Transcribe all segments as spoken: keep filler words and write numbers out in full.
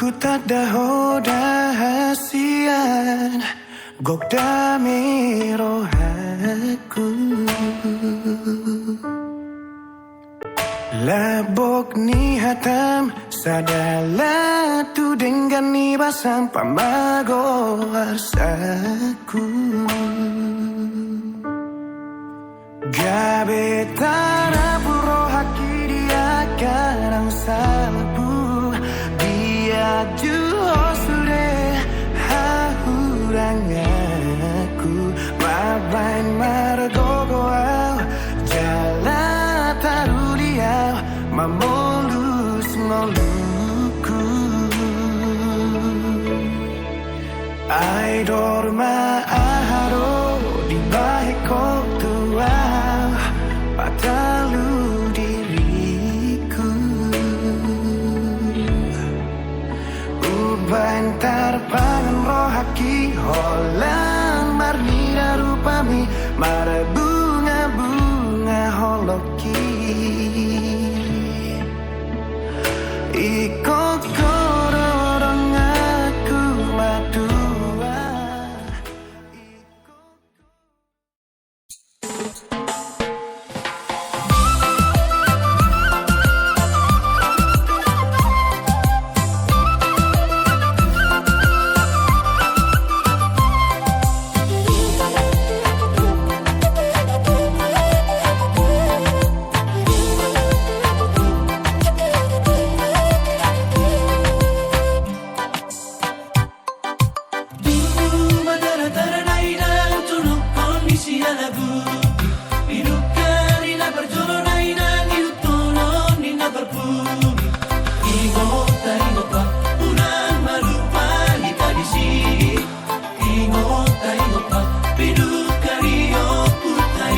Hutanda ho da hasian, gok dame rohangku. Labok ni hatam sada laho tu denggan ni basam pamago arsaku. Gabe tarapul rohangki di angka na salpu, dia juo sude hahuranganku. Mambahen margogo au jala taruli au mamolus ngolungku. Ai dor ma aha do dibahen ho tu au, patalu diriku. Umbahen tarpangan rohangki holan marnida rupami, marbungabunga holongki. Ingkon ho do donganku matua. Dulu ma tara-tara dainang, jonok ho ni sialagupi. Pidungka ni na parjolo dainang, ihuthon ni na parpudi. Ingot, ingot ma, unang ma lupa hita disi. Ingot, ingot ma, pidungka ni ompunta i.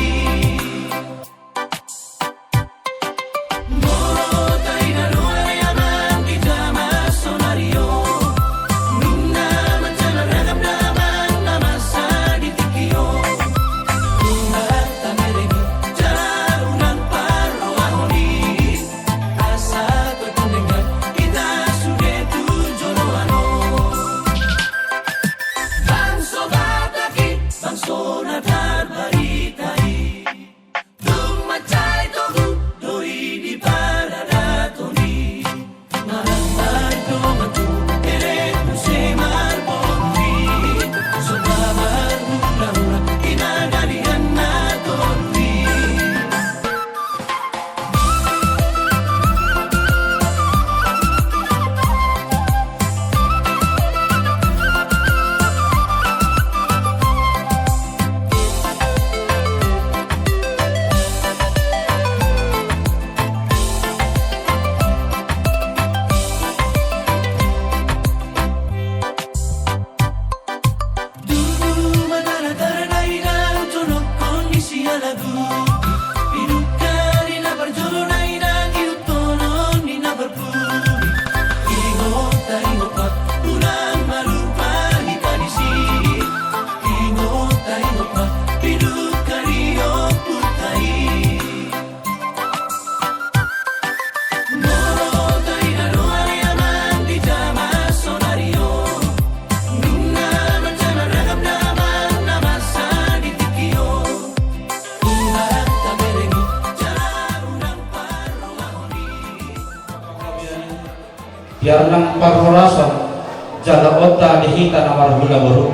Bangso Batak i, bangso na tarbarita i. Tung mansai togu do i di paradaton i. Marangkat do manjou, ere muse marboru i. Songon na marhula-hula, i na dalihan na tolu i. Dulu ma tara-tara dainang, jonok ho ni sialagupi. Pidungka ni na parjolo dainang, ihuthon ni na parpudi. Ingot, ingot ma, unang ma lupa hita disi. Ingot, ingot ma, pidungka ni ompunta i. Biar nang parhorasan jala ota di hita na marhula boru.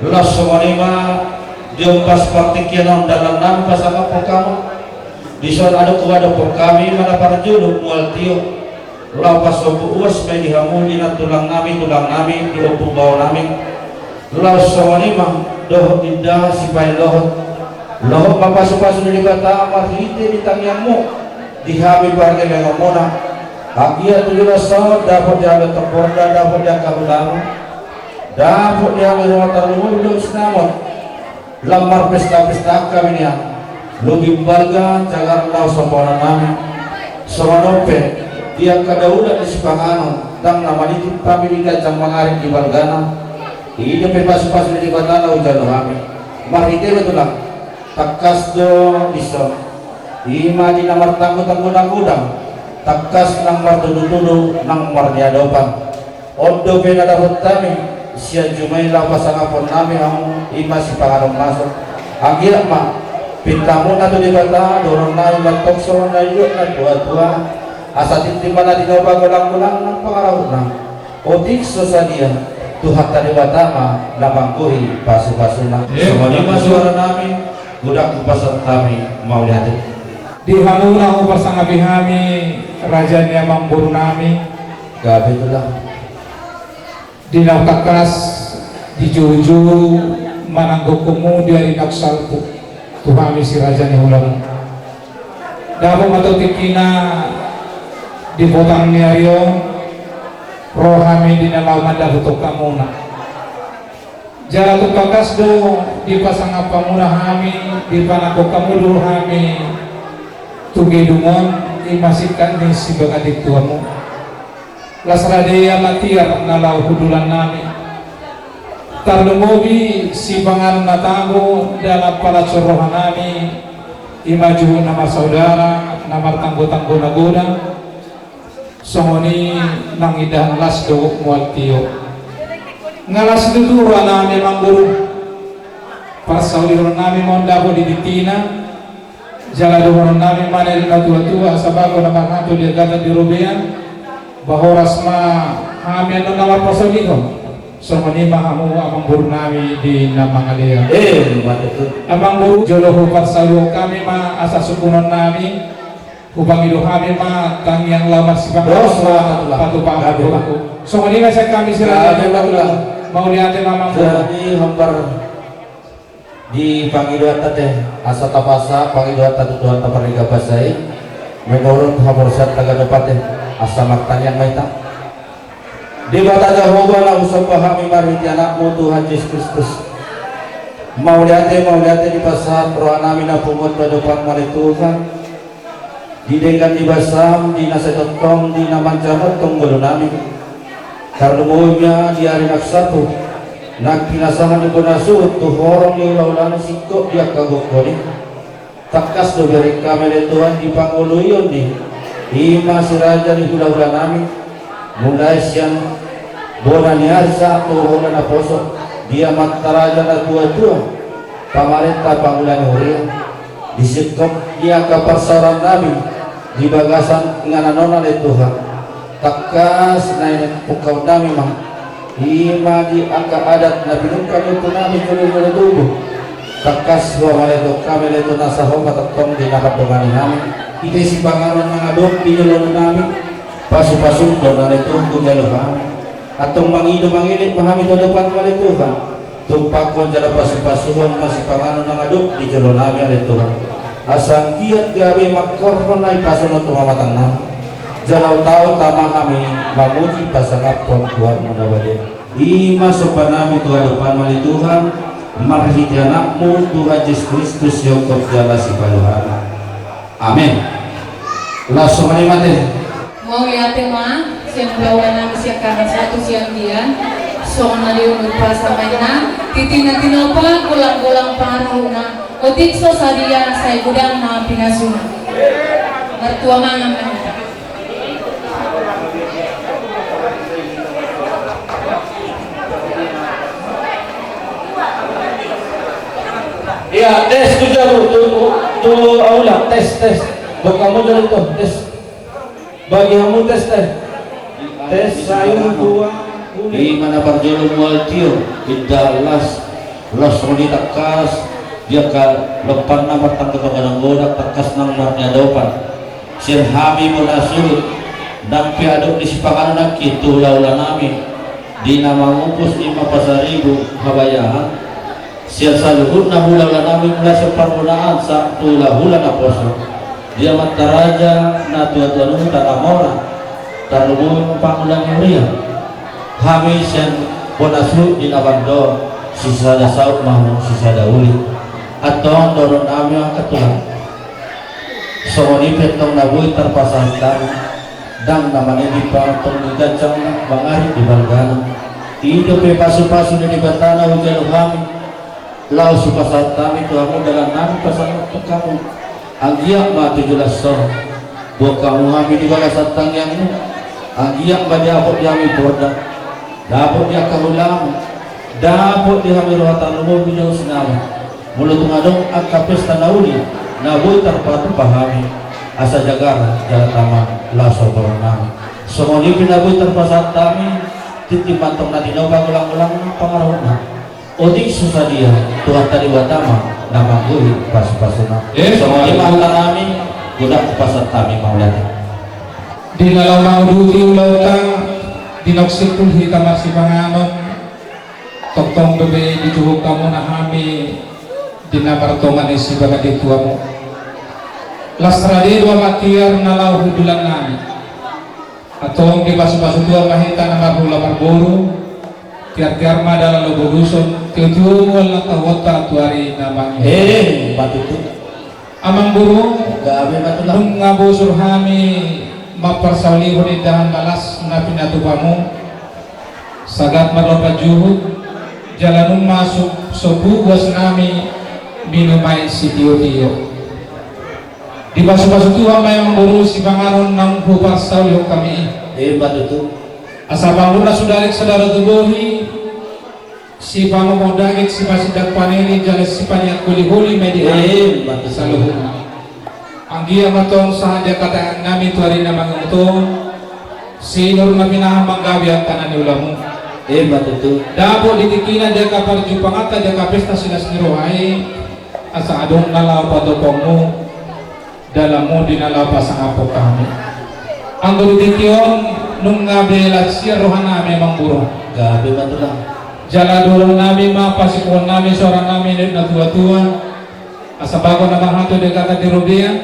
Laos songon i ma di ombas partingkian on dalan nami pasangaphon hamu. Dison adong huadophon hami ma na parjolo mual tio. Laho pasombu uas ma i di hamu di nantulang nami, tulang nami, di ompu bao nami. Laos songon i ma dohot ninna sipainlohot. Lohot ma pasupasu ni Debata marhite di tangiangmu di hami pargemengonmuna. Anggiat tu di bagasan on dapot di hami tomborna, dapot di angka hulamu, dapot di hami ruma tarlumobi dohot sinamot. Lam marpestapesta hami nian, lobi balga jala laos sombaon nami. Songon on pe di angka daulat ni sipanganon, ndang na manitip hami di ganjang mangarit di balgana. I dope pasupasu ni Debata na hujalo hami. Marhite ma tulang, tangkas do dison. I ma di na martanggotanggo na godang, tangkas nang martudutudu nang marniadopan. On dope na dapot hami sian jumai laho pasangaphon hami hamu, i ma sipanganon masuk. Anggiat ma pintamuna tu Debata dohonon nami ma tong songon na nidok na tuatua, asa tintin ma na tinopa, golanggolang nang pangarahutna. Otik so sadia, Tuhanta Debata ma na manggohi pasupasuna. Songon i ma suara nami, godang hupasahat hami mauliate. Di hamu na hupasangapi hami, raja ni amangboru nami. Gabe tulang. Di na tangkas, di joujou mananggongkonmu di ari na salpu tu hami si raja ni hulamu. Dapot ma tingkina di potang ni ari on ro hami di na laho mandapothon hamuna. Jala tung tangkas do dipasangap hamuna hami, dipanangkok hamu do hami tu gedung on, i ma singkat ni sibaganding tu hamu. Las rade ma tiar na laho hundulan nami. Tarlumobi sipanganon na tabo dalan palansor roha nami, i ma juhut na marsaudara, na martanggotanggo na godang. Songon i nang indahan las dohot mual tio. Nga las do tu roha nami amangboru. Parsaulihonon nami ma on dapot di tingkina. Jala dohonon nami ma na nidok na tuatua, asa bago na marhato di agatan di robean. Ba horas ma hami annon na marpasaulihon. Songon i ma hamu amangboru nami di na mangalean. Eh, ma tutu. Amangboru, jolo huparsaulihon hami ma asa sungkunon nami. Hupangido hami ma tangiang laho marsipanganon. Dos ma tutu. Patupa. Gabe ma. Songon i ma sian hami si raja. Gabe ma tutu. Mauliate ma amangboru. Jadi hombar di pangidoanta te, asa tapasahat pangidoanta tu Tuhanta Pardenggan Basa i, menurut haporseaonta ganup ate, asa martangiang ma hita. Debata Jahowa na husomba hami marhite Anakmu Tuhan Jesus Kristus. Mauliate, mauliate dipasahat roha nami na pungu on tu adopanMu ale Tuhan. Di denggan ni basaM, di na sai tongtong, di na manjamothon ngolu nami. Tarlumobi ma di ari na salpu, nang pinasahat ni bona suhut tu horong ni hulahula ni singkop di angka gokhon i. Tangkas do bereng hami ale Tuhan di pangoluion ni, i ma si raja ni hulahula nami. Mulai sian bona ni ari sahat tu hulahula naposo, di amanta raja na tuatua, pamarenta pangula ni huria, di singkop ni angka parsaoran nami, di bagasan inganan on ale Tuhan. Tangkas naeng pungkaon nami ma, i ma di angka adat na pinungka ni ompu nami jolo-jolo tubu. Tangkas huamaleton hami ale Tuhan, asa Ho ma tongtong di na mandongani hami. Di sipanganon na adong di joloan nami, pasu-pasu do na ale Tuhan hujalo hami. Antong mangido mangelek ma hami tu adopanMu ale Tuhan. Tumpakkon jala pasu-pasuhon ma sipanganon na adong di joloan nami ale Tuhan. Asa anggiat gabe mangkorhon na ipasonhon tu pamatang nami. Jala utaon ma hami mamuji pasangaphon goarMu na badia. I ma somba nami tu adopanMu ale Tuhan, marhite Anakmu Tuhan Jesus Kristus, sihongkop jala sipaluhana. Amen. Laos songon i ma te. Mauliate ma, sian hulahula nami sian Karangasatu Siangian, songon na niulahon pasahat ma inna, tintin na tinopa, golang-golang pangarahutna, otik so sadia, sai godang ma pinasuna. Martua mangan ma hita. Iya, tes tu jabu, tu, tu aula, tes, tes. Bagi hamu jolo tu, tes. Bagi hamu tes, tes. Tes, sayur, buah, kulit. Ima na parjolo mual tio, indahan las, las rodi tangkas, dia ka lompan na martanggo-tanggo nang godang, tangkas nang marniadopan. Sian hami bona suhut, nang pe adong di sipanganon nangkin tu hula-hula nami, di na mangupus ima pasaribu habayahan, sian saluhutna hula-hula nami mulai sian parbonaan sahat tu hula-hula naposo, di amanta raja na tua-tua nuhut tanamora, tarlumobi pangula ni huria. Hami sian bona suhut di na bando, sisada saut ma hamu sisada uli. Antong dohonon nami angka tulang. Songon i pe antong na boi tarpasahat hami, ndang na manidi pantong di ganjang na mangarit di balgana. I dope pasu-pasu ni Debata na hujalo hami, laos hupasahat hami tu hamu dalan nami pasangaphon hamu. Anggiat ma tu joloan on, boan hamu hami di bagasan tangiangmu. Anggiat ma diapot di hami bordak. Dapot di angka ulamu, dapot di hami roha tarlumobi di ulos nami. Molo tung adong angka pesta na uli na boi tarpatupa hami, asa jagar jala tama laos horbo nami. Songon i pe na boi tarpasahat hami, tintin ma antong na tinopa golang-golang pangarahutna. Otik so sadia, Tuhanta Debata ma na manggohi pasu-pasuna. Eh, songon i ma hata nami, godang hupasahat hami mauliate. Di na laho manguduti ulaonta, di naung simpul hita marsipanganon, tongtong dope dijuhuk hamuna hami di na martonga ni sibaga di tuamu. Las rade do amak tiar na laho hundulan nami. Antong dipasu-pasu Tuhan ma hita na marhula marboru, tiar-tiar ma dalan loboluson, tio-tio ma langkahonta tu ari na mangihut. Eh, ma tutu. Amangboru, gabe ma tutu. Nunga bosur hami mamparsaulihon indahan na las na pinatupamu, sagat marlompan juhut, jala nunga so, so puas nami minum aek sitio-tio. Dipasu-pasu Tuhan ma i amangboru sipanganon naung huparsaulihon hami i. Eh, ma tutu. Asa pangurna sudarik sadara tu bohi, sipamomo daging, sipasindak paniri, jala sipaniak holi-holi ma i di hami. Eh, ma tutu. Saluhutna. Anggiat ma antong sahat di angka tangiang nami tu ari na mangihut on, sinur na pinahan manggabe angka na niulamu. Eh, ma tutu. Dapot di tingkina di angka parjumpanganta di angka pesta silas ni roha i, asa adong na laho patupaonmu dalanmu di na laho pasangaphon hami. Anggo di tingki on nunga be las sian roha nami amangboru. Gabe ma tulang. Jala dohonon nami ma, pasipuhon nami, soara nami na tua-tua, asa bagot na marhato di angka na di robean,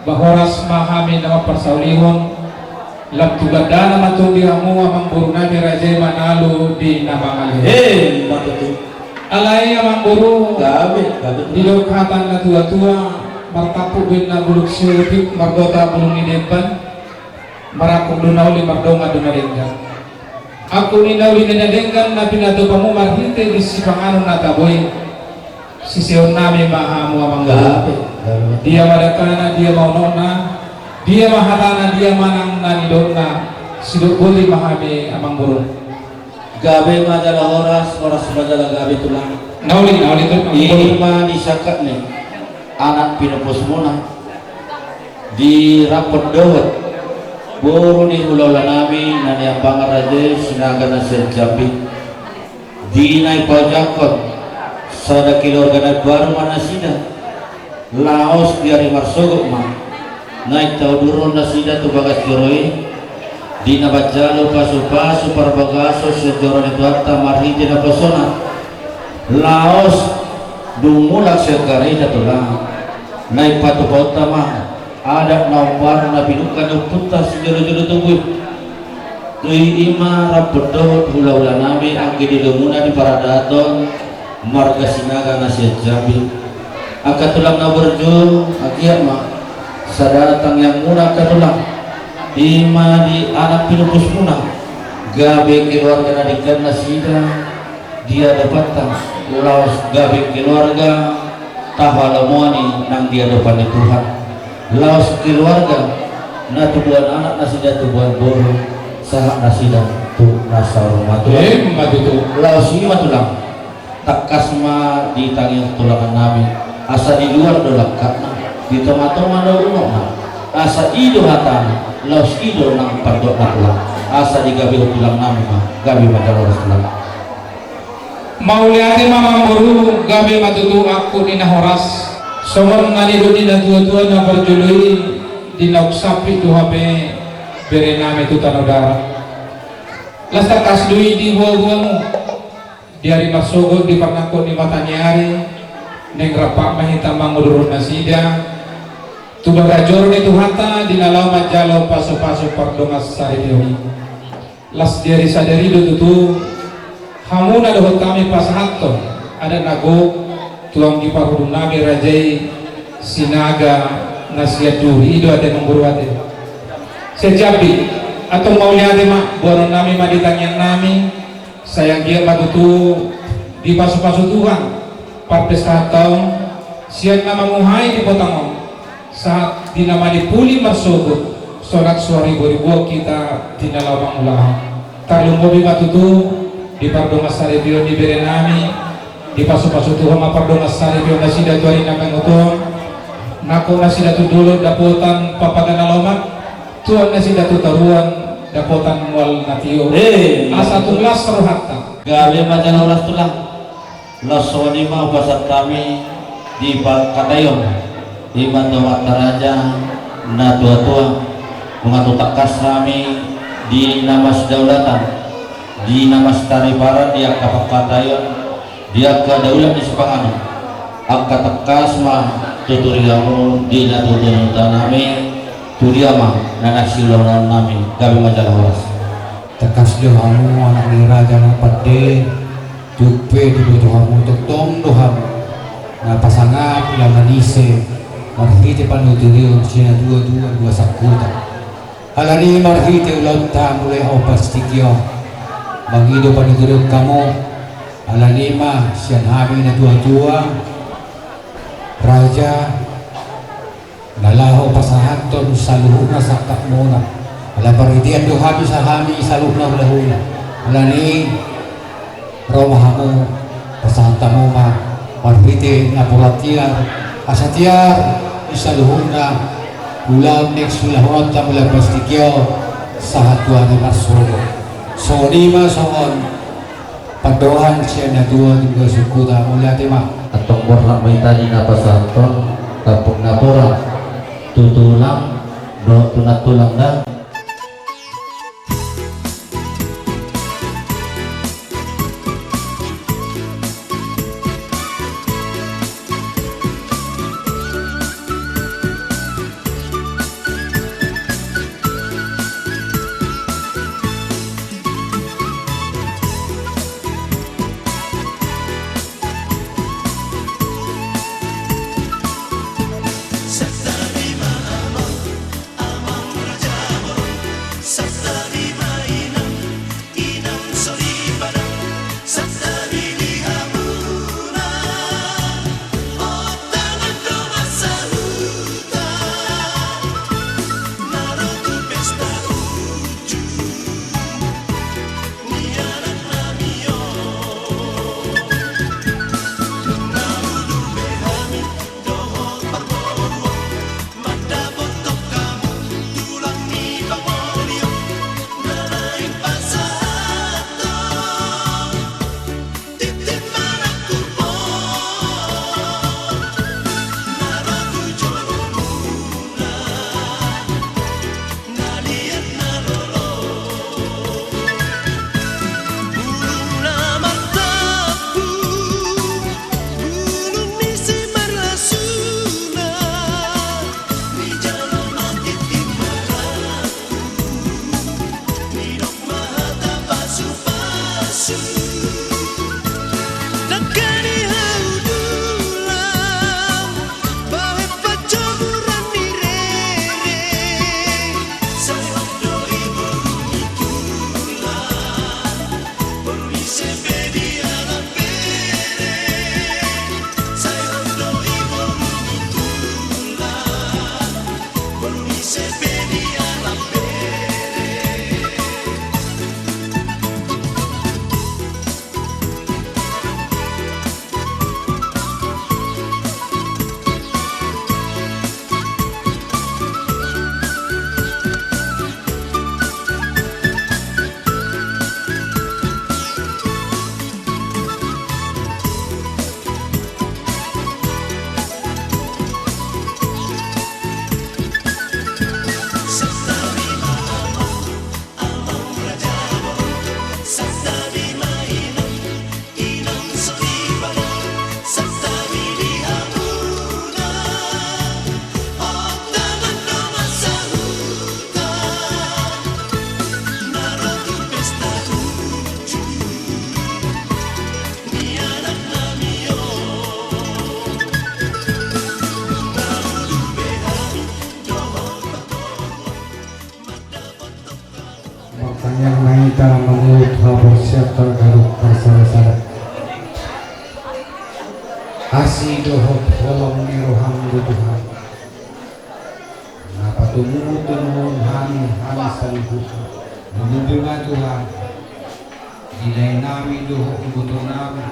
ba horas ma hami na mamparsaulihon, lam tu gandana ma antong di hamu amangboru nami raja i manalu di na mangalehon. Eh, ma tutu. Alai amangboru, gabe, gabe. Didok hata na tua-tua, martampuk do inna bulung siutik, margota bulung ni demban, marangkup do na uli, mardongan do na denggan. Angkup ni na uli na denggan na pinatupamu marhite di sipanganon na tabo i, siseon nami ma hamu amangboru. Gabe, gabe. Dia ma dangkana, dia ma unokna, dia ma hatana, dia ma nang na nidokna, sidok boti ma hami amangboru. Gabe ma jala horas, horas ma jala gabe tulang. Na uli, na uli tu. I ma di sangkap ni anak pinopusmuna, di rap dohot boru ni hulahula nami na niambangan raja i Sinaga na sian Jambi. Di na ipaojakhon sada keluarga na imbaru ma nasida. Laos di ari marsogot ma naeng taudurhon nasida tu bagas joro i, di na manjalo pasu-pasu parbagason sian joro ni Tuhanta marhite naposona. Laos dung mulak sian kareta tulang, naeng patupaonta ma adat na ombar na pinungka ni ompunta sijolo-jolo tubu i. Tu i ma rap dohot hulahula nami anggi ni lomuna di paradaton marga Sinaga na sian Jambi. Angka tulang na burju, anggiat ma sada tangiangmuna angka tulang. I ma di anak pinopusmuna, gabe keluarga na denggan nasida di adopanta, laos gabe keluarga tahaholongi nang di adopan ni Tuhan. Laos keluarga na tubuan anak nasida, tubuan boru, sahat nasida tu na saur matua. Eh, ma tutu. Laos i ma tulang, tangkas ma di tangiang tulang nami, asa di luar do langkatna, di tonga-tonga do unokna, asa i do hatana, laos i do nang pandokna tulang, asa digabehon tulang nami ma, gabe ma jala horas tulang. Mauliate ma amangboru, gabe ma tutu angkup ni na horas. Songon na nidok ni na tua-tua na parjolo i, di naung sampit do hape bere nami tu tano darat. Las tangkas do i di boa-boamu. Di ari marsogot di parnangkok ni mata ni ari, naeng rap ma hita mangudurhon nasida tu bagas joro ni Tuhanta di na laho manjalo pasu-pasu pardongansaripeon i. Las di ari sadari do tutu, hamuna dohot hami pasahathon adat na gok tu anggi parhundul nami raja i Sinaga na sian Duri i do ate amangboru ate. Sian Jambi, antong mauliate ma, boanon nami ma di tangiang nami, sai anggiat ma tutu dipasu-pasu Tuhan parpestahanta on, sian na manguhai di potang on, sahat di na manipuli marsogot, sonang so haribo-riboan hita di na laho mangulahon. Tarlumobi ma tutu di pardongansaripeon ni berenami, dipasupasu Tuhan ma pardongansaripeon nasida tu ari na mangihuthon, nangkok nasida tu dolok dapotan papaga na lomak, tuat nasida tu toruan dapotan mual na tio. Eh, asa tung las rohanta. Gabe ma jala horas tulang. Laos songon i ma hupasahat hami di pangkataion, i ma tu amanta raja na tuatua, nunga tung tangkas hami di na masidaulatan, di na masitaripar di angka pangkataion, di angka daulat ni sipanganon. Angka tangkas ma tuturi hamu di na tuturutan nami, tu dia ma na naeng siulaon nami, gabe ma jala horas. Tangkas do hamu anak ni raja na pande, tung pe diboto hamu tongtong do hamu na pasangap ulaon na ise marhite panuturion sian na tuatua dua sangkuta. Alani marhite ulaonta mulai opas tingki on, mangido panuturion hamu, alani ma sian hami na tuatua, raja, na laho pasahathon saluhutna sangkapmuna. Ala marhitean do hami sa hami saluhutna hulahula. Alani ro ma hamu pasahat hamu ma marhite napuran tiar, asa tiar di saluhutna ulaon ni siulahononta mulai opas tingki on sahat tu ari marsogot. Songon i ma songon pandohan sian na tua tu dua sangkuta, mauliate ma. Antong borhat ma hita di na pasahathon tampuk napuran tu tulang dohot tu nantulang da. Martangiang ma hita mangihut haporseaon ganup parsada-sada. Asi dohot holong ni roham do Tuhan, na patumunu-tumunu hami, hami saluhutna. Mangihut ma Tuhan. Di dainami dohot ibotonami.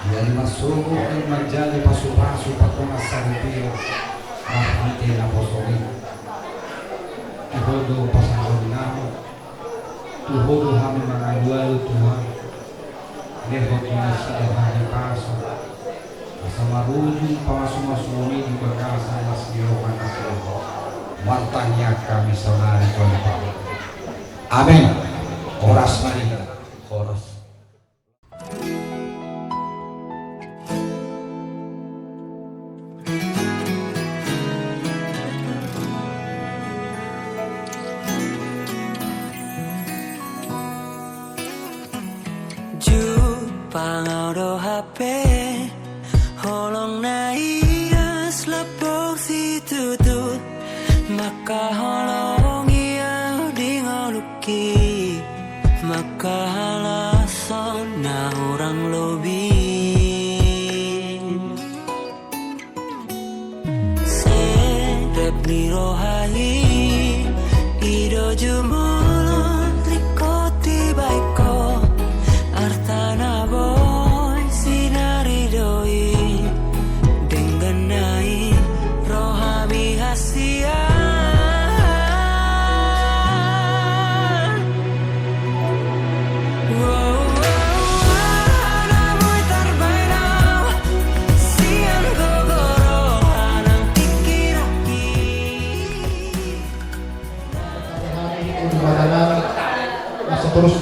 Jadi masogo ni manjalo pasupasu patongan saripeon. Marhite naposo i. Tu Ho do pasahaton nami. Tu Ho do hami mangalualu Tuhan. Lehon ma nasida hami pasu. Asa marujung pamasumasuon i di bagasan las ni roha nasida. Martangiang hami saonari Tuhan. Amen. Horas ma di hita. Horas. Jumpang au do hape holong na ias lambok situtu, mangkaholongi au di ngolungki, mangkahalashon na hurang lobi. Serep ni roha i, i do jumolo lingkot dibahen ho, arta na boi sinari do i, denggan na i rohami hasian. Masa terus.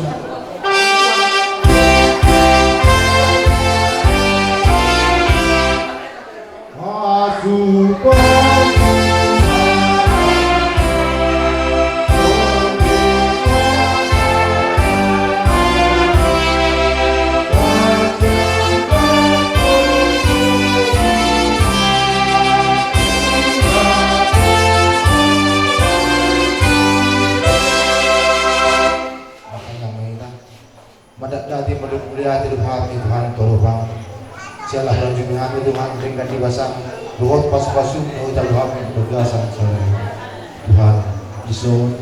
Mandatdati ma dohot mauliate tu Ho Tuhan, Tuhan Tuhan. Siala harajumi hami Tuhan, denggan ni basam dohot pasupasu na huta Tuhan, bagasan saudara Tuhan. Dison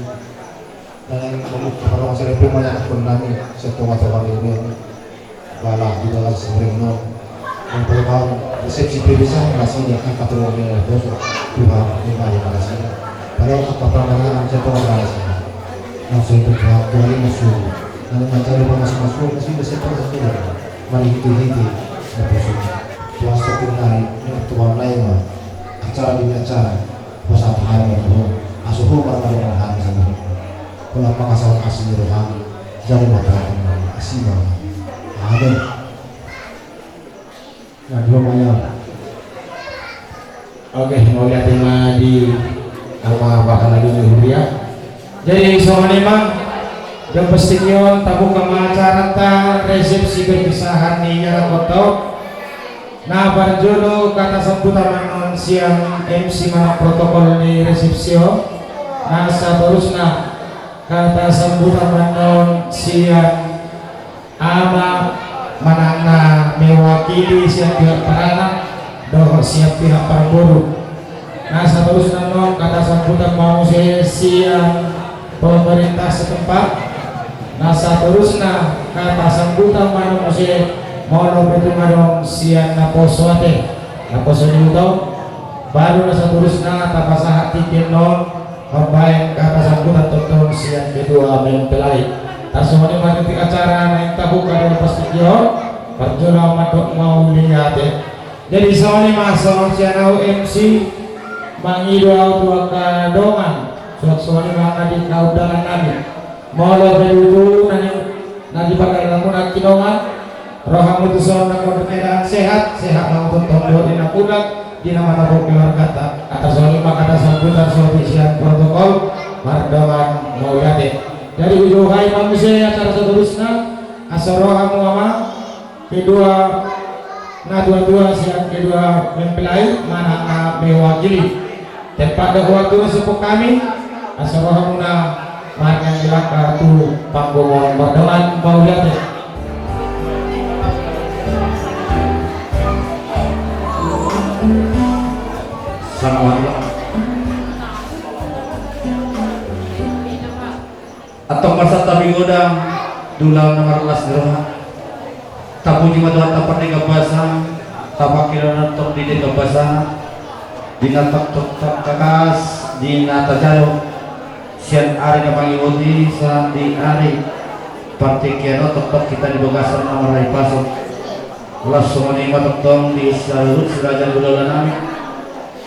na naeng mamungka parrohahon saripeon ma na hami, sian tongatonga ni roha. Bala di dalam sumber no. Yang pertama, resepsi pe bisa, nasida angka tolong ni naposo Tuhan, ni bali nasida. Padahal angka pamanahan sian tonga nasida. Langsung tu Tuhan, Tuhan i masuk. Lalu manjalo pamasumasuon nasida sian tonga nasida. Marhitehite naposo. Puasa tunai, ni Tuhan nai ma. Acara demi acara, puasa hami ma Tuhan. Asa ho marmado hami sama. Pola mangasahon asi ni rohami. Jadi ma Tuhan, asi ma. Amen. Nah, dua maya. Oke, mauliate ma di ama bapak lagi di huria. Jadi songon i ma, jam pesik on tabuka ma acaranta resepsi perpisahan ni anak kotor. Na parjolo kata sambutan ma annon sian M C manang protokol ni resepsi on. Na satorusna kata sambutan ma annon sian ama manang na mewakili sian pihak paranak dohot sian pihak parboru. Na satorusna annon kata sambutan ma muse sian pemerintah setempat. Na satorusna kata sambutan ma annon muse molo pe tung adong sian naposo ate, naposo ni huta on. Baru na satorusna tapasahat tingki annon mambahen kata sambutan tongtong sian ketua mempelai. Tarsongon i ma di acara naeng tabuka di atas tingki on. Parjolo ma mandok mauliate. Jadi songon i ma songon sian au M C mangido au tu angka dongan. Suang songon i ma na di kaundangan nami. Molo pe tutu na di, na di pardalanan muna nangkiningan, rohamu tuson na gondok keadaan sehat, sehat ma tutu tongtong di na bulan, di na manopot keluargata. Atas songon i ma kata sambutan sotik sian protokol, mardongan mauliate. Jadi hudohai ma muse acara satorusna, asa rohamu ama, kedua, na dua-dua sian kedua mempelai manang na mewakili. Tempat dohot waktu na sopo hami, asa rohamuna marnang ilaka tu panggungon mardongan mauliate. Selamat. Antong marsantabi godang. Tulang na marlas ni roha. Tapuji ma Tuhanta pardenggan basa, tapangkiloan tong di denggan basa, di na tongtong tangkas, di na tajalo, sian ari na mangihut i sahat di ari partingkian on tongtong hita di bagasan na marhahipason. Laos songon i ma tongtong di saluhut siraja ni hulahula nami.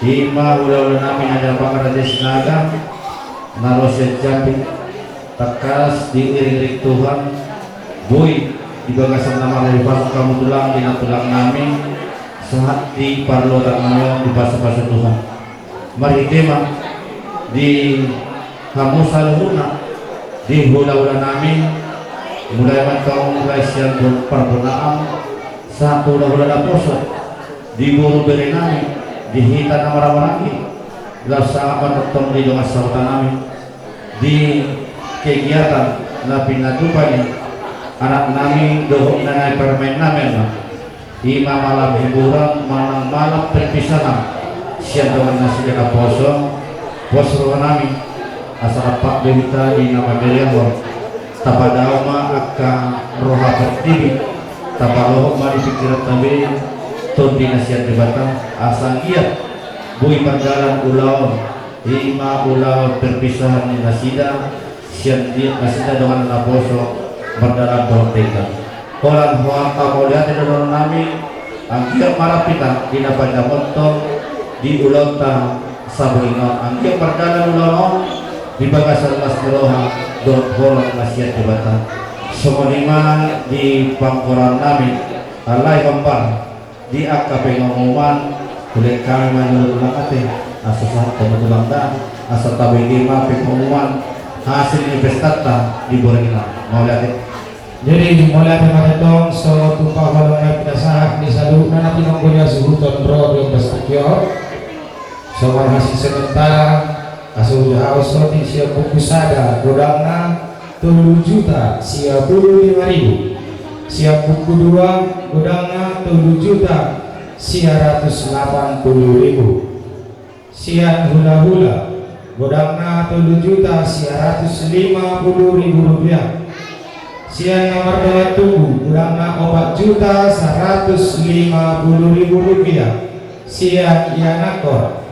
I ma hulahula nami na di Amang Raja Sinaga, na ro sian Jambi, tangkas diiring-iring Tuhan, boi di bagasan na marhahipason hamu tulang di na tulang nami, sahat di parluhutan nami on dipasu-pasu Tuhan. Marhite ma di hamu saluhutna, di hulahula nami, mulai ma tong mulai sian parbonaan, sahat tu hulahula naposo, di boru bere nami, di hita na marhahamaranggi, laos sahat ma tongtong di dongan sahuta nami, di kegiatan na pinatupa ni anak nami dohot na naeng parumaen nami on. I ma malam hiburan manang malam perpisahan sian dongan nasida naposo, pos roha nami, asa rap do hita di na mamereng on. Tapadao ma angka roha portibi, tapalohot ma di pingkiranta be tondi na sian Debata, asa anggiat boi mardalan ulaon, i ma ulaon perpisahan ni nasida, sian di nasida dongan naposo, mardalan dohot denggan. Holan hoanta mauliate do dohonon nami, anggiat ma rap hita di na panjamothon di ulaonta saborngin on, anggiat mardalan ulaon on di bagasan las ni roha dohot holong na sian Debata. Songon i ma di panggoraon nami, alai hombar di angka pengomuman, hulehon hami ma jolo tulang ate, asa sahat hamu tulang da, asa tabege ma pengomuman hasil ni pestanta di borngin on. Mauliate. Jadi mauliate ma tongtong so tupa holong na pinasahat ni saluhutna na tinonggo ni hasuhuton ro di ombas tingki on. Songon hasil sementara, asa hujaha hami sian buku sada godangna tolu juta sia pulu lima ribu. Sian buku dua godangna tolu juta sia ratus lapan pulu ribu. Sian hulahula godangna tolu juta sia ratus lima pulu ribu rupiah. Sian na mardongan tubu godangna opat juta saratus lima pulu ribu rupiah. Sian ianakhon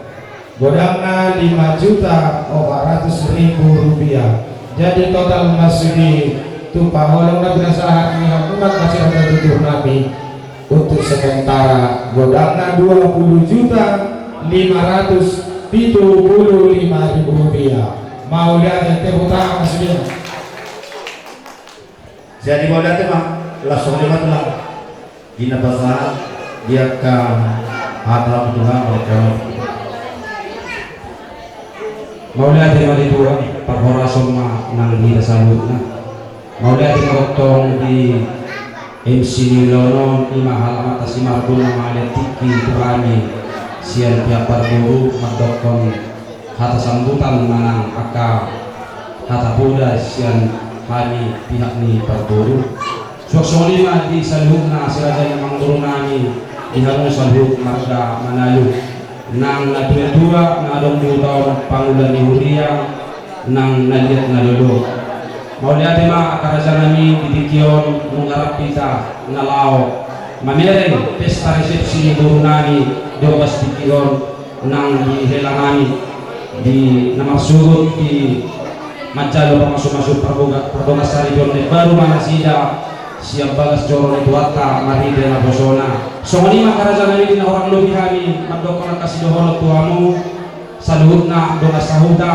godangna lima juta opat ratus ribu rupiah. Jadi total ma sude tupa holong na pinasahat ni hamu na kasih rata tutur nami. Untuk sementara godangna dua pulu juta lima ratus pitu pulu lima ribu rupiah. Mauliate, tepuk tangan sude. Jadi mauliate ma, langsung lima tulang. Di na pasahat di angka hata tulang. Mauliate ma di Tuhan, parhorasan ma nang di hita saluhutna. Mauliate ma tongtong di M C ni ulaon on, i ma halak mata si Margo na mangalean tingki tu hami sian pihak parboru mandokkon hata sambutan manang angka hata poda sian hami pihak ni parboru. Suang songon i ma di saluhutna si raja ni amangboru nami, di hamu saluhut marga Manalu, nang na tua-tua na adong di huta on, pangula ni huria, nang na liat na lolo. Mauliate ma angka raja nami, di tingki on nunga rap hita na laho mamereng pesta resepsi ni boru nami di ombas tingki on, nang di hela nami, di na marsogot di manjalo pamasu-masu parboga-, pardongan saripeon na imbaru ma nasida sian bagas joro ni Tuhanta marhite naposona. Songon i ma angka raja nami, di na hurang lobi hami mandokkon angka sidohonon tu hamu saluhutna dongan sahuta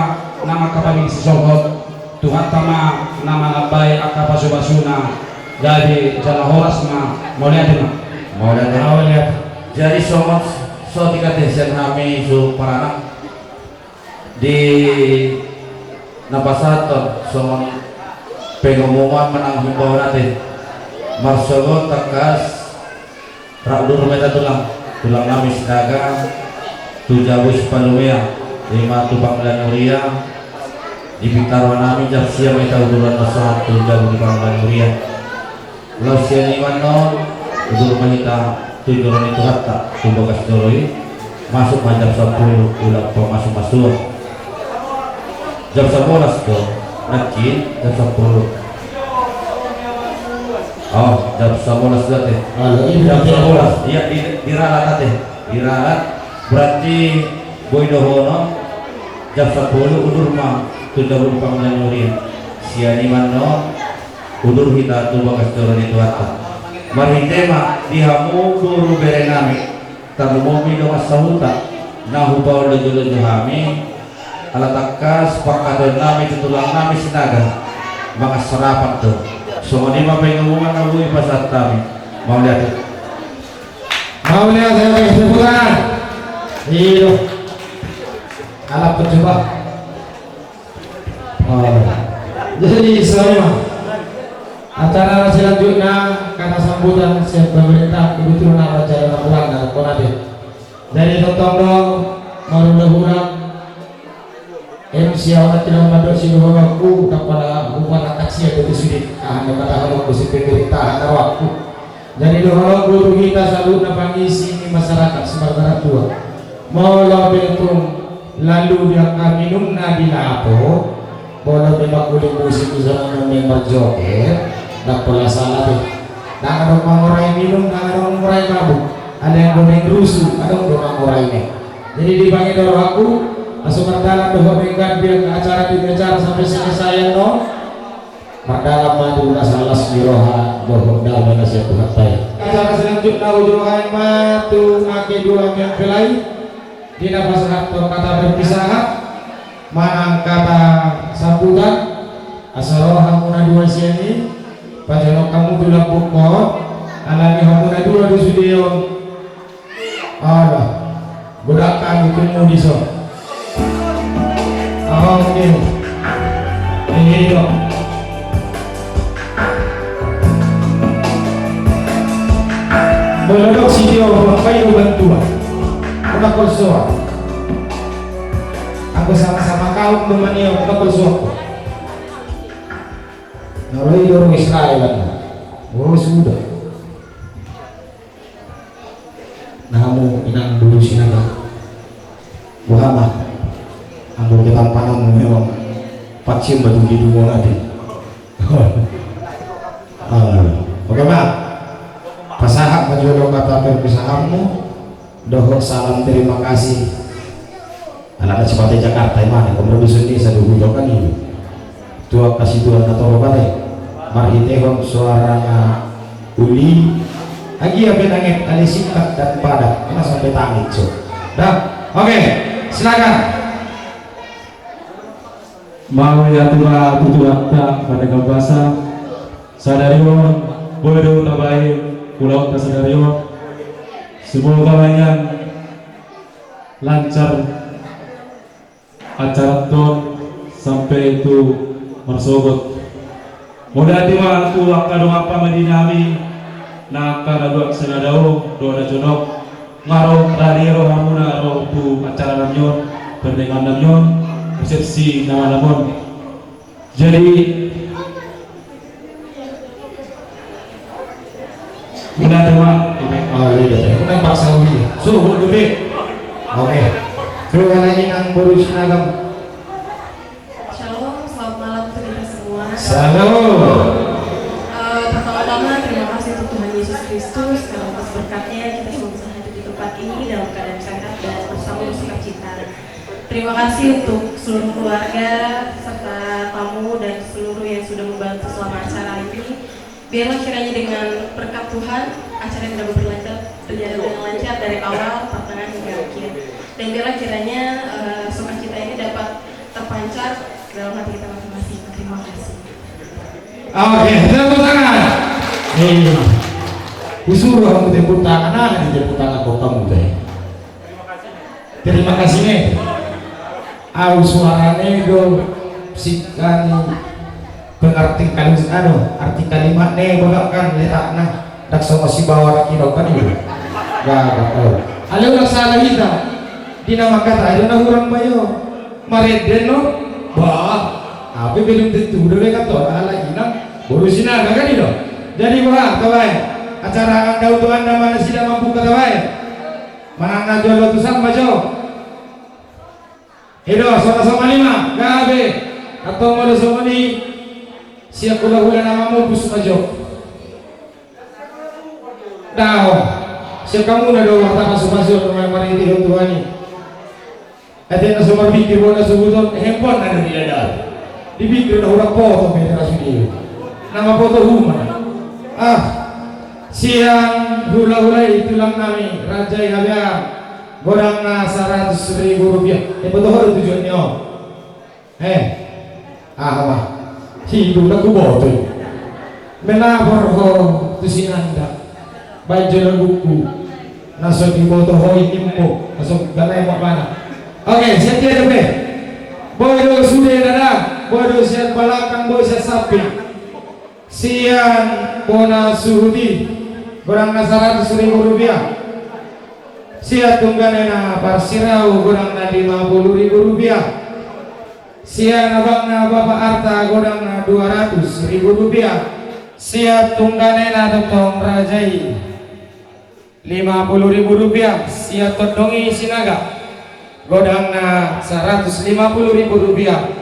nang angka pamili sisongon. Tuhanta ma na manambai angka pasu-pasuna, gabe jala horas ma. Mauliate ma. Mauliate. Mauliate. Jadi songon saotik ate sian hami suhut paranak, di na pasahathon songon pengumuman manang himbauan ate, marsogot tangkas rap do rumeta tulang, tulang nami Sinaga, tu jabu Sipalumea, i ma tu pangula ni huria. Di pinta roha nami jam sia ma hita uduran na sahat tu jabu ni pangula ni huria. Laos sian i ma annon udur ma hita tu joro ni Tuhanta tu bagas joro i. Masuk ma jam sampulu ulang pamasu-masuon. Jam sabolas do nangkin, jam sampulu. Oh, jam sabolas do ate. Jam sabolas. Iya, di, diralat ate. Diralat. Berarti boi dohonon jam sampulu udur ma tu jabu pangula ni huria. Sian i ma annon udur hita tu bagas joro ni Tuhanta. Marhite ma di hamu boru bere nami. Tarlumobi dongan sahuta na hupaul lojo-lojo hami, ala tangkas pangkataion nami tu tulang nami Sinaga, mangan sarapan do. Songon i ma pangomoan na boi pasahat hami. Mauliate. Mauliate, oke, tepuk tangan. Iyo. Ala percoba. Oh. Jadi, songon i ma acara selanjutna, kata sambutan sian pemerintah, kebetulan acara na kurang, na kurang. Jadi, tongtong do, marula hurang, M C ahu na tilang mandok sidohononku, tapala hupala kacia do sude, aha na kata halo, pemerintahan na rohangku. Jadi dohononku tu hita saluhutna pangisi ni masyarakat Sumatera Tua. Molo pe tung lalu di angka minumna di lapo, molo memang uli musik di sana memang marjoget, ndang pola salah be. Ndang adong mangurai minum, ndang adong mangurai mabuk. Ada yang do main rusuh, adong do mangurai ne. Jadi dipangido rohangku, asa mardalan dohot denggan di angka acara di acara sampai selesai no. Mardalan ma tu las ni roha dohot dame na sian Tuhanta i. Acara selanjutna hudoaon ma tu angka dua mempelai, di na pasahathon kata perpisahan manang kata sambutan, asa ro hamu na dua sian i, pajonok hamu tu lambungkon, alani hamu na dua do sude on. Ala, godang hami tumu dison. Oke. Edo. Molo dok si Tio, bapak ibu bantuan. Una kolsoa. Aku sama-sama kau memania, una kolsoa. Naloi dorong Israel. Oh, sudah. Nah, hamu inang boru Sinaga. Boha ma. Anggo ketampananmu memang pacium batu di dungo nanti. Oke ma. Pasahat ma jolo kata perpisahanmu. Dohot salam terima kasih. Ala na sipata Jakarta i ma, na komro dusun ni saduhut kan i. Tu angka situan na torop ate. Marhitehon soara na uli. Agia pe nanget ale singkat dan padat. Ima sampe tangit so. Dah. Oke. Silakan. Mauliate ma tu Tuhanta, pada kabasa. Sadari on, boi do tabahen ulaonta sadari on. Semoga ma nian lancar acara on sampe tu marsogot. Mauliate ma tu angka dongan pamadi nami na angka na dua sada dao dohot na jonok. Nga ro rade rohamuna ro tu acara nami on, pernikahan nami on, resepsi na malam on. Jadi, mauliate ma. Oh, iya, iya. Memang paksa uli. Suhut dulu. Oke. Terima kasih, Inang Boru Sinagam. Shalom, selamat malam untuk kita semua. Shalom. Eh, pertama-tama, terima kasih untuk Tuhan Yesus Kristus karena atas berkatnya kita semua bisa hadir di tempat ini dalam keadaan sehat dan bersama bersukacita. Terima kasih untuk seluruh keluarga serta tamu dan seluruh yang sudah membantu selama acara ini. Biarlah kiranya dengan berkat Tuhan, acara ini dapat berlancar, berjalan dengan lancar dari awal, pertengahan hingga akhir. Dan biarlah kiranya, eh, sukacita ini dapat terpancar dalam hati kita masing-masing. Terima kasih. Oke, tepuk tangan. Iya. Disuruh aku tepuk tangan, ah, di tepuk tangan kok kamu teh. Terima kasih ne. Au suarane do singkani pengarti kalis anu arti kalimatne bagak kan letakna dak songo si bawar kino kan itu. Gak ada. Alai ulang salah hita. Di nama kata aja na hurang bayo. Marenden no. Bah. Tapi belum tentu udah dekat tuh ala inang boru Sinaga kan itu. Jadi wah kawai acara anda untuk anda mana sida mampu kawai. Manang na jolo tu samba jo. Edo, sona soma lima, gabe. Atau molo soma ni siap hula-hula nama mobus ma jo. Taon. Sian hamuna do warta pasupasu on, marhite Tuhan i. Ate na so marpikir bona suhut on, handphone na do di dada. Dipikir na hurang poto pe na sude. Na mapoto huma. Ah. Sian hulahula i tulang nami, Raja i Habeam. Godang na saratus ribu rupiah. Eh, boto ho do tujuan ni on. Eh, aha ma? Hidung na huboto i. Menabor ho tu si Nanda. Baen jolo buku. Na so diboto ho i nimbo. Na so gana i mabana. Oke, sian dia dope. Boi do sude dada. Boi do sian balakang, boi sian samping. Sian bona suhut i, godang na saratus ribu rupiah. Sian tunggane na parsirau, godang na lima puluh ribu rupiah. Sian abangna Bapak Arta, godang na dua ratus ribu rupiah. Sian tunggane na tongtong Raja i, lima puluh ribu rupiah. Sian tondong i Sinaga, godang na saratus lima puluh ribu rupiah.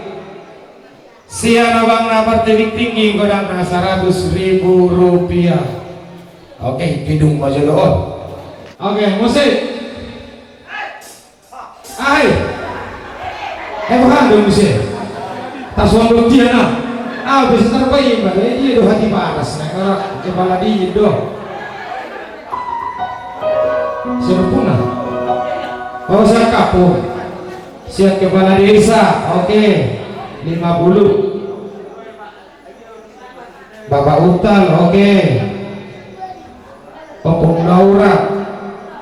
Sian abangna Partebing Tinggi, godang na saratus ribu rupiah. Oke, hidung ma jolo on. Oke, musik. Ai. Eh, bukan dong, musik. Tasuang dong dia, nah. Ah, bisa terbaik, Mbak. Eh, dia do hati panas, nah. Kalau kepala dingin do. Sempurna. Oh, saya kapung. Sian kepala desa, oke. Lima puluh. Bapak Utal, oke. Ompung Laura.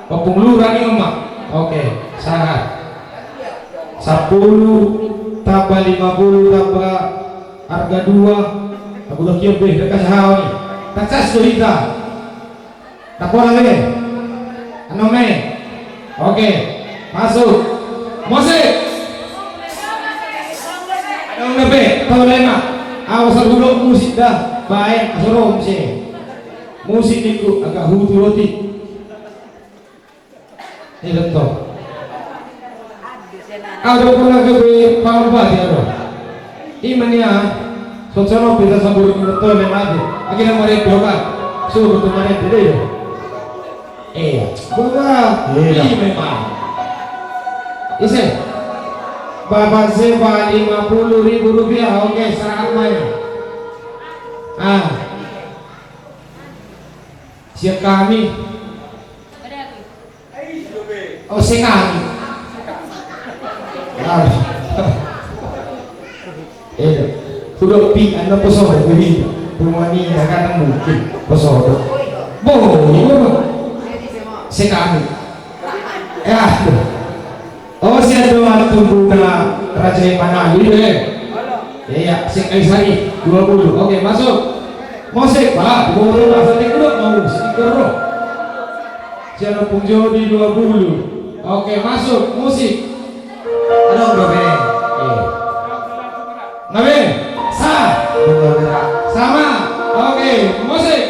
Ompung Lura ni, Oma. Oke, sahat. Sampulu, tamba lima puluh, tamba arga dua. Abu dokion be, dekat sahau ni. Tacas do hita. Tapola be. Anong be? Oke. Masuk. Musik. Anong be? Tole ma. Awas, asal hudok musik da. Baen, asal ro musik. Musik ningku agak hutu roti. Ini betul. Au do pernah ke be paham ba dia do. Ima nia, so sono bisa sabur betul le mati. Akhirnya mari doka. Suruh tu mari dia. Iya. Buka. Iya. Ini memang. Ise. Bapak Seba lima puluh ribu rupiah. Oke, serahat main. Ah. Siap kami. Oh, sekali. Ah. Eh, hudok pi, anu, poso do, jadi. Rumah ni, ya kan, mungkin. Poso do. Boh, iya, Bang. Sekali. Ya, tuh. Oh, sian do anak tungguna Raja i Manalu, eh. Iya, sing ai sari, dua puluh. Oke, masuk. Musik, Pak. Dua puluh, masa di grup, mau musik, grup. Sian Ompung Jodi, dua puluh. Oke, masuk. Musik. Ada nggak, Be? Iya. Nggak, Be? Sa? Nggak, Be. Sama. Oke, musik.